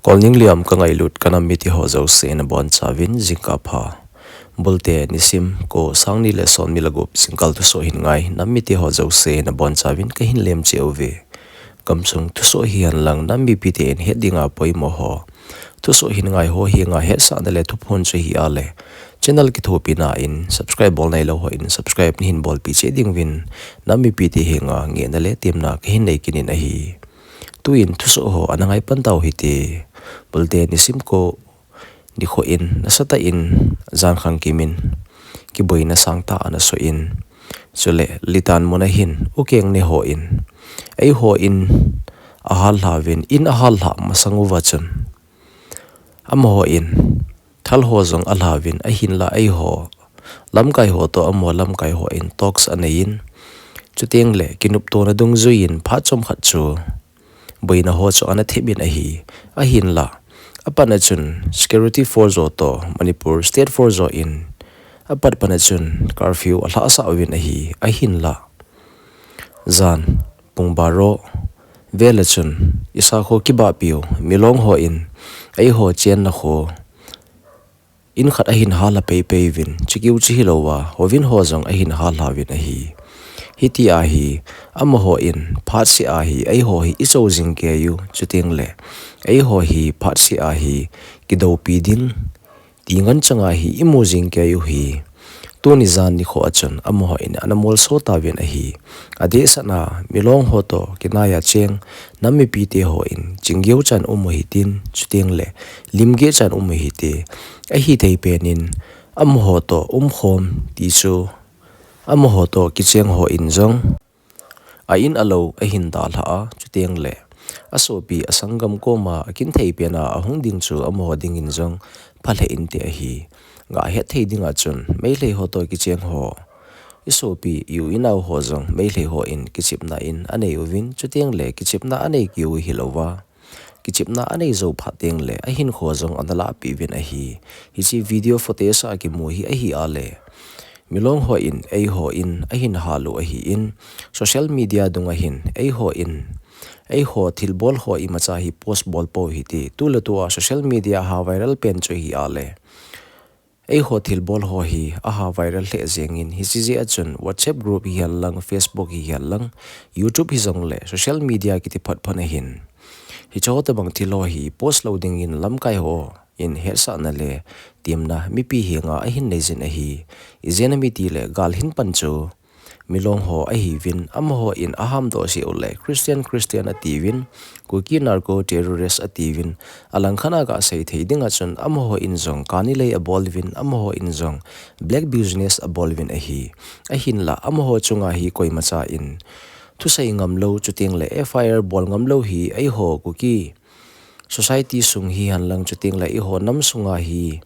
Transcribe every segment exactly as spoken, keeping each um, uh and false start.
Kolning Liam ka ngailut ka nam mite ho jouse nabonchauvin jingkah pha. Bulte nisim ko sang ni le som ni le gup jingkah thusoh hin ngai nam mite ho jouse nabonchauvin kahin lemcheh uve. Gamsung thusoh hihen lang nam mipite in het dinga poimo ho, thusoh hin ngai ho henga hetsahna le thuphon chu hi ale, channel kithopina in subscribe bol nailou hon subscribe neihin bolpeh cheh dinguvin nam mipite henga ngehna le temna kahin nei kit in ahi. Tuin thusoh ho ana ngai pan tau hite. Bulte nisim ko nikho in nasatah in jankhang kimin kiboina sangtah ana soh in, chule Litan muna hin ukeng ne hon eihon ahal lhauvin, in ahal lhah masang uva chun amaho in thal ho jong alhauvin, ahinla eiho lamkai ho toh amaho lamkai hon talks aneiyin, chutengle kinoptona dungjuiyin phat chomkhat chu boina ho chu ana thepin ahi. Ahinla apatna chun security force ho toh Manipur State Force ho in apatpatna chun curfew alhahsah uvin ahi. Ahinla jan pung baro vela chun isakho kibahpiu Milong hon eiho chenna kho in khat ahin hal lha peipei uvin, chukeu chu hilouva hovin ho jong ahin hal lhauvin ahi. Hitia hi amaho in phatseh a hi eiho hi ichou jing keiyu, chutengle eiho hi phatseh a hi kidoupi ding ti nganchanga hi imu jing keiyu hi. Tuni jan nikho a chun amaho in ana molso tauvin ahi. Adehsetna Milong ho toh kinaiya cheng nam mipite hon chinggeu chan um u hitin, chutengle limgeh chan um u hite. Ahithei penin amaho toh umkhom ti chu amaho toh kicheng hon jong a in alou ahin dalhah a, chutengle asopi asanggam koma akinthei pena ahung ding chu amaho dingin jong phalheh inte ahi. Gahet thei dinga chun Meitei ho toh kicheng ho, isopi i-u inao ho jong Meitei hon kichepna in anei uvin, chutengle kichepna anei keu hilouva kichepna anei jou phat tengle ahinkho jong ana lahpeh uvin ahi. Hiche video footage a kimu hi ahi ale, Milong hon eiho in ahin hal u ahin, social media dunga hin eiho in eiho thilbol ho imacha hi post bol pou hite. Tuletua social media a viral pen chu hi ale, eiho thilbol ho hi aha viral lheh jengin, hiche jeh a chun WhatsApp group hihen lang, Facebook hihen lang, YouTube hijongle social media kiti photphot a hin hicheho tobang thil ho hi post lou dingin lamkai hon hetsahna le temna mipi henga ahin neijin ahi. Ijeh inem itile gal hin pan chu Milong ho ahiuvin, amaho in ahamdoh seh u le Christian, Christian atiuvin, Kuki narco terrorist atiuvin, alangkhat a gasei thei dinga chun amaho in jong kani lei abol uvin, amaho in jong black business abol uvin ahi. Ahinla amaho chunga hi koimacha in thusei ngamlou, chutengle FIR bol ngamlou hi eiho Kuki society sung hihen lang, chutengle eiho nam sunga hi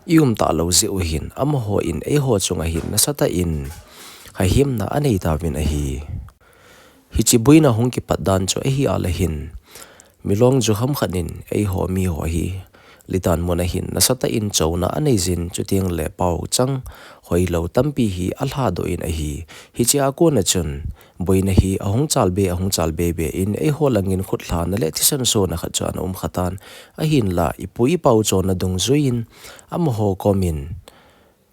i um talou jeh u hin, amaho in eiho chunga hin nasatah in hahimna anei tauvin ahi. Hiche boina hung kipat dan chu ahi ale hin, Milong jukham khat in eiho miho hi Litan muna hin nasatah in chouna aneijin, chutengle paochang hoilou tampi hi alhadoh in ahi. Hichea kona chun boina hi ahung chalbe, ahung chalbe be in, eiho langin khutlhana le thisan sona khat chu ana um khatan, ahinla ipu ipau chonna dungjuiyin amaho komin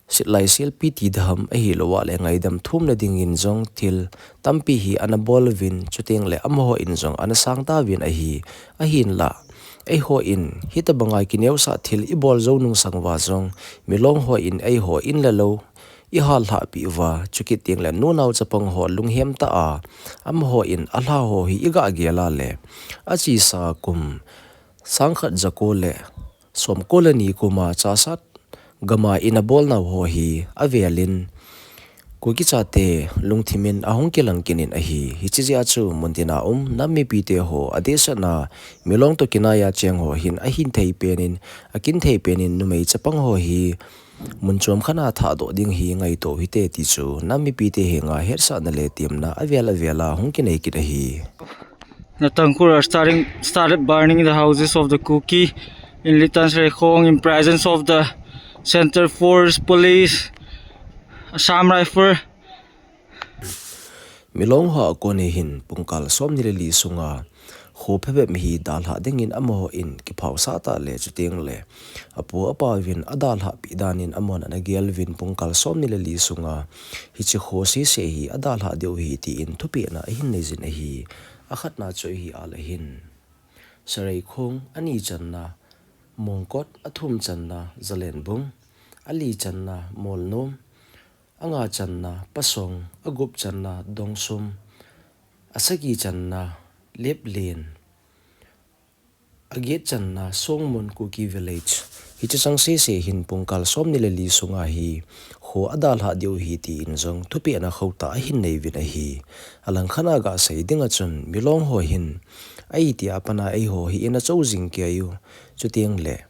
sitlai selpi ti dam ahilouva le ngaidam thumna dingin jong thil tampi hi ana bol uvin, chutengle amaho in jong ana sang tauvin ahi. Ahinla eiho in hitobanga kineosah thil ibol jou nungsang uva jong Milong ho in eiho in le lou ihal lhahpeh uva, chukit tengle nunao chapang ho lunghem tah a amaho in alha ho hi iga gel a le, achesa kum sangkhat jako le somko le ni kuma Chassad gama ina bolnau ho hi avelin Kuki chate lungthimin ahung kilang kit in ahi. Hiche jeh a chu muntina um nam mipite ho, adehsetna Milong toh kinaiya cheng ho hin ahin thei penin, akin thei penin numei chapang ho hi mun chom khat a thahdoh ding hi ngaito hite ti chu nam mipite henga hetsahna le temna avel avel a hung kinei kit ahi. The Tangkhul are starting, started burning the houses of the Kuki in Litan Sreikhong in presence of the Centre Force, Police, Assam Rifle. Milong ho a kona hin pungkal somni le li sunga kho phabep hi dalhah dingin amaho in kiphasah tah le chuteng le apu apa uvin adalhah pi danin amahon ana gel uvin pungkal som ni le li sunga hiche kho sese hi adalhah diu ahi tin thupeh na ahin nei jin ahi. Akhatna chu ahi a le hin Sareikhong, ani channa Mongkot, athum channa Zalenbung, ali channa Molnom, anga channa Pasong, agup channa Dongsum, asagi channa Leplen, aget channa Songmon Kuki Village. Hiche chang sese hin pungkal som ni le li sunga hi kho adalhah diu ahi tin jong thupeh na khauh tah ahin nei uvin ahi. Alangkhat a gasei dinga chun Milong ho hin aiti a pat a eiho hi ina chou jing kei u. Chuteng le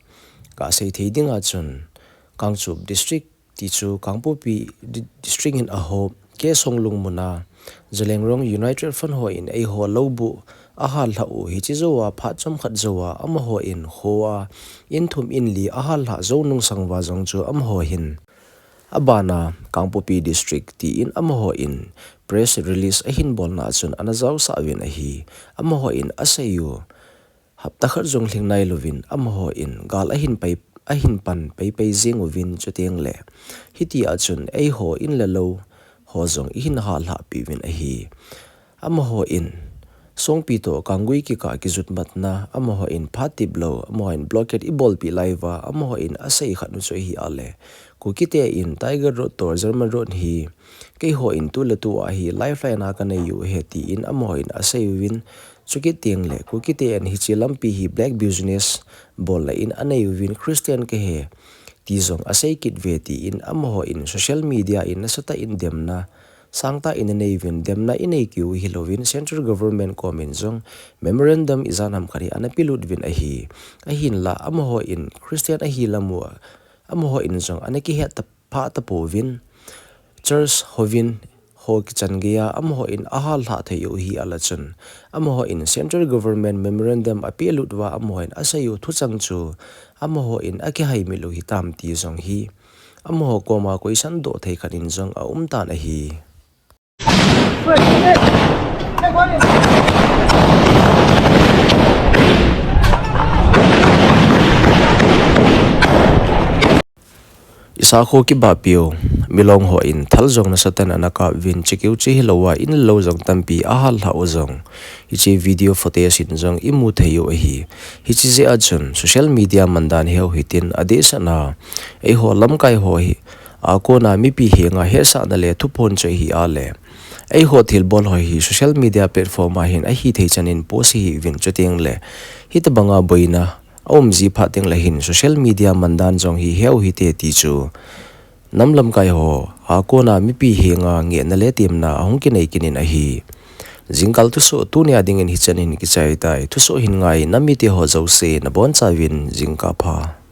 gasei thei dinga chun Kangchup District ti chu Kangpokpi di-, District in ahop, K Songlung muna Zeliangrong United Front ho in eiho lou buh ahallhah u hiche jou a phat chomkhat jou a amaho in kho a in thum in li ahallhah jou nung sang uva jong chu amaho hin abana Kangpokpi District tin amaho in press release ahin bolna chun ana jaosah uvin ahi. Amaho in asei u hapta khat jong lhing nailouvin amaho in gal ahin pai, ahin pan paipai jing uvin chuteng le hiti a chun eiho in le lou ho jong ihin hallhah pi uvin ahi. Amaho in Songpi toh Kanggui kikah kijutmatna amaho in phat tip lou, amaho in blockade ibolpi lai uva, amaho in asei khat nu chu ahi a le Kukite in Tiger Road toh German Road hi keiho in tu le tu a hi lifeline a kanei u ahi tin amaho in asei uvin, chukit teng le Kukite in hiche lampi hi black business bolna in anei uvin Christian kahi ti jong asei kit uve tin amaho in social media in nasatah in demna sangtah in anei uvin, demna inei keu hilouvin central government kom in jong memorandum ijat ham khat hi ana pelut uvin ahi. Ahinla amaho in Christian ahi lam u amaho in jong ana kihet ta pha tapouvin, church hovin ho kichan geiya amaho in ahallhah thei u ahi a le chun, amaho in central government memorandum apelut uva amaho in asei u thuchang chu amaho in akihaimil u hitam ti jong hi amaho koma koisan doh thei khat in jong aum tan ahi. Isa kho kibahpi u, Milong ho in thal jong nasatah in ana kap uvin, chekeu cheh hilou a in le lou jong tampi ahallhah u jong hiche video footage in jong imu thei u ahi. Hiche jeh a chun social media mandan heu hitin adehset na eiho lamkai ho hi a kona mipi henga hetsahna le thuphon chu ahi a le eiho thilbol ho hi social media platform a hin ahithei chan in post hi uvin chuteng le hitobanga boina aum ji phat teng le hin social media mandan jong hi heu hite ti chu nam lamkai ho a kona mipi henga ngehna le temna ahung kinei kit in ahi. Jingkah thusoh tunia dingin hichan in kichai tai. Thusoh hin ngai nam mite ho jouse nabonchauvin jingkah pha.